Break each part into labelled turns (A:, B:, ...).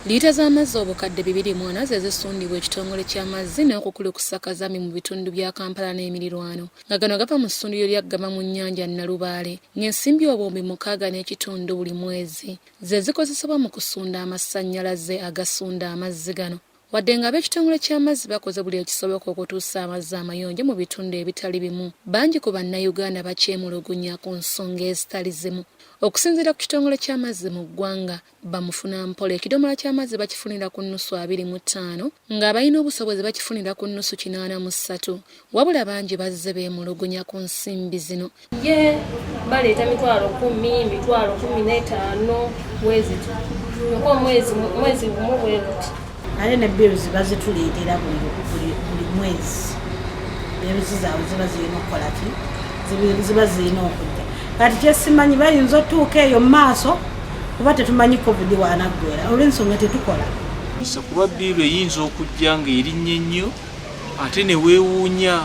A: Liita z'amazzi obukadde 24 ze zisundibwa ekitongole ky'amazzi n'okukulukusa kazambi mu bitundu bya Kampala n'emirirwano, nga gano gava mu ssundiro lya Ggaba mu nnyanja Nalubaale, ng'ensimbi obuwumbi 6.5 buli mwezi ze zikozesebwa mu kusunda amasannyalaze agasunda amazzi gano. Wadde ng'ab'ekitongole ky'amazzi bakoze buli ekisoboka okutuusa amazzi amayonjo mu bitundu ebitali bimu, bangi ku Bannayuganda bakyemulugunya ku nsonga ezitali zimu. Okusinziira ku kitongole ky'amazzi mu ggwanga, bamufunampola ekidomola ky'amazzi bakifunira ku nnusu 25 ng'abalina obusobozi bakifunira ku nnusu 83, wabula bangi bazze beemulugunya ku nsimbi zino.
B: Ye baleeta 10,000, 15,000 bweziti, kyokka omwezi mwezi gumu bwe guti.
C: Ate ne bills bazituleetera buli mwezi. Bills zaabwe ziba zirina okukola ki? Ziba zirina okujja. Kati kyesimanyi bayinza otuuka eyo mu maaso, kuba tetumanyi COVID wanaggwera, olw'ensonga tetukola.
D: Kuba bill eyinza okujja ng'erinnya ennyo, ate ne weewuunya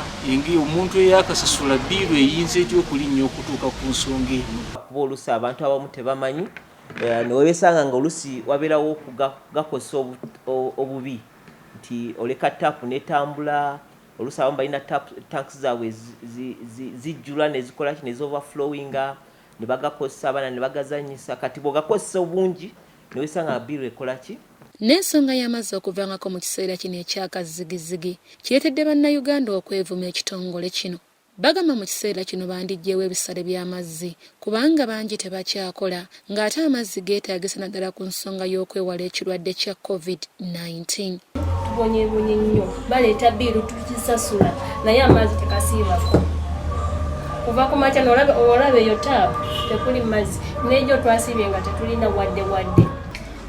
D: omuntu eyakasasula bill eyinza etya okulinnya okutuuka ku nsonga eno.
E: Kuba oluusi abantu abamu tebamanyi, newebesanga nga oluusi wabeerawo okugakozesa obubi, nti oleka taapu netambula. Oluusi abamu balina tanks zaabwe zijjula nezikola ki, nezi overflowinga, ne bagakozesa abaana ne bagazanyisa. Kati bw'ogakozesa obungi newesanga bill ekola ki.
A: N'ensonga y'amazzi okuvangako mu kiseera kino ekyakazigizigi kireetedde Bannayuganda okwevuma ekitongole kino. Bagamba mu kiseera kino bandiggyewo ebisale by'amazzi kubanga bangi tebakyakola, ng'ate amazzi geetaagisa naddala ku nsonga y'okwewala ekirwadde kya COVID-19.
B: Tubonyebonye nnyo, baleeta bill tukisasula, naye amazzi tekasiibako. Kuva ku makya olaba eyo taapu tekuli mazzi, n'egyo twasiibye nga tetulina wadde wadde.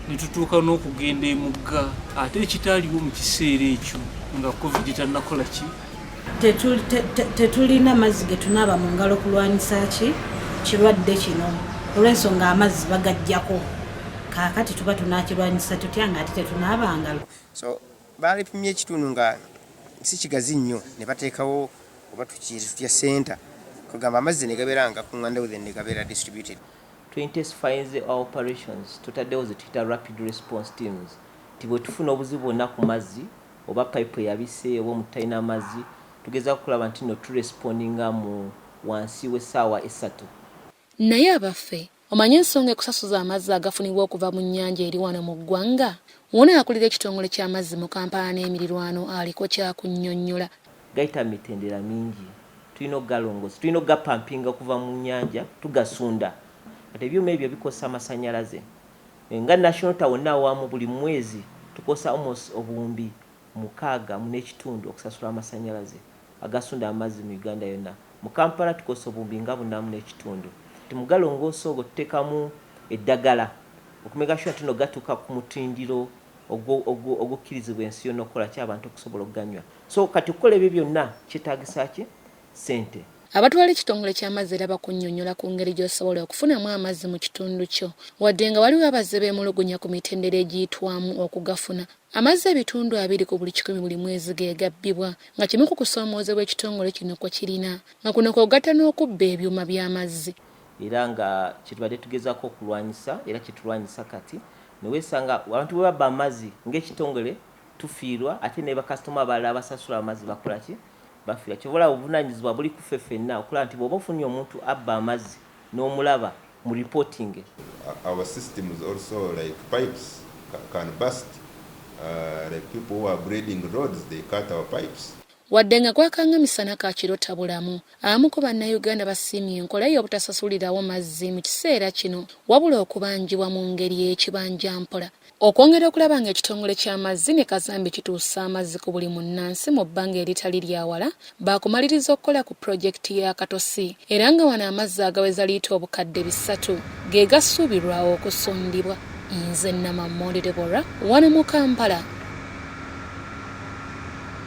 D: Ne tutuuka n'okugenda emugga, ate ekitaaliwo mu kiseera ekyo nga COVID tannakola ki.
C: Tetulina mazzi ge tunaaba mu ngalo kulwanyisa ki kirwadde kino, olw'ensonga amazzi bagajjako. Kaakati tuba tunakirwanyisa tutya nga ate tetunaaba ngalo?
F: So balipimye ekitundu nga si kigazi nnyo, ne bateekawo oba tukiyite tutya, center, kugamba amazzi ne gabeera nga gakuŋŋaanirawo, then ne gabeera distributed.
E: To intensify our operations, tutaddewo ze tuyita rapid response teams, nti bwe tufuna obuzibu bwonna ku mazzi, oba pipe eyabise, oba omuntu talina amazzi, tugezaako okulaba nti no turespondinga mu wansi w'essaawa 3.
A: Naye abaffe, omanye ensonga ekusasuza amazzi agafunibwa okuva mu nnyanja eri wano mu ggwanga? Wuuno akulira ekitongole ky'amazzi mu Kampala n'emirirwano aliko kyakunnyonnyola.
E: Gayita mitendera mingi. Tulina okugalongoosa, tulina okugapampinga okuva mu nnyanja, tugasunda. Kati ebyuma ebyo bikozesa amasannyalaze. Nga National Water wonna awamu, buli mwezi tukozesa almost 6,500 okusasula amasannyalaze agasunda amazzi mu Uganda yonna. Mu Kampala tukozesa obuwumbi nga 4.5. Mugalongoosa ogwo tuteekamu eddagala okumeka sure nti no gatuuka ku mutindiro ogukkirizibwa ensi yonna okukola ki, abantu okusobola okuganywa. So kati okukola ebyo byonna kyetaagisa ki? Ssente.
A: Abatwala ekitongole ky'amazzi era bakunnyonnyola ku ngeri gy'osobola okufunamu amazzi mu kitundu kyo, wadde nga waliwo abazze beemulugunya ku mitendera egiyitwamu okugafuna. Amazzi 20% ku buli 100 buli mwezi ge gabbibwa, nga kimu ku kusoomoozebwa ekitongole kino kwe kirina, nga kuno kw'ogatta n'okubba ebyuma by'amazzi.
E: Era nga kyetubadde tugezaako okulwanyisa, era kyetulwanyisa kati, neweesanga abantu bwe babba amazzi, ng'ekitongole tufiirwa, ate ne bakasitoma abalala abasasula amazzi bakola ki? Bafiirwa. Kyova olaba obuvunaanyizibwa buli ku ffe ffenna okulaba nti bw'oba ofunye omuntu abba amazzi n'omulaba, mu reporting.
G: Our systems also, like pipes can burst, like people who are grading roads, they cut our pipes.
A: Wadde nga gwakanga misana ka kiro tabulamu, abamu ku Bannayuganda basiimye enkola y'obutasasulirawo mazzi mu kiseera kino, wabula okubanjibwa mu ngeri y'ekibanja mpola. Okwongera okulaba ng'ekitongole ky'amazzi ne kazambi kituusa amazzi ku buli munnansi mu bbanga eritali lya wala, baakumaliriza okukola ku pulojekiti ya Katosi, era nga wano amazzi agaweza liita 300,000 ge gasuubirwa okusundibwa. Nze Namammondi Deborah, wano mu Kampala.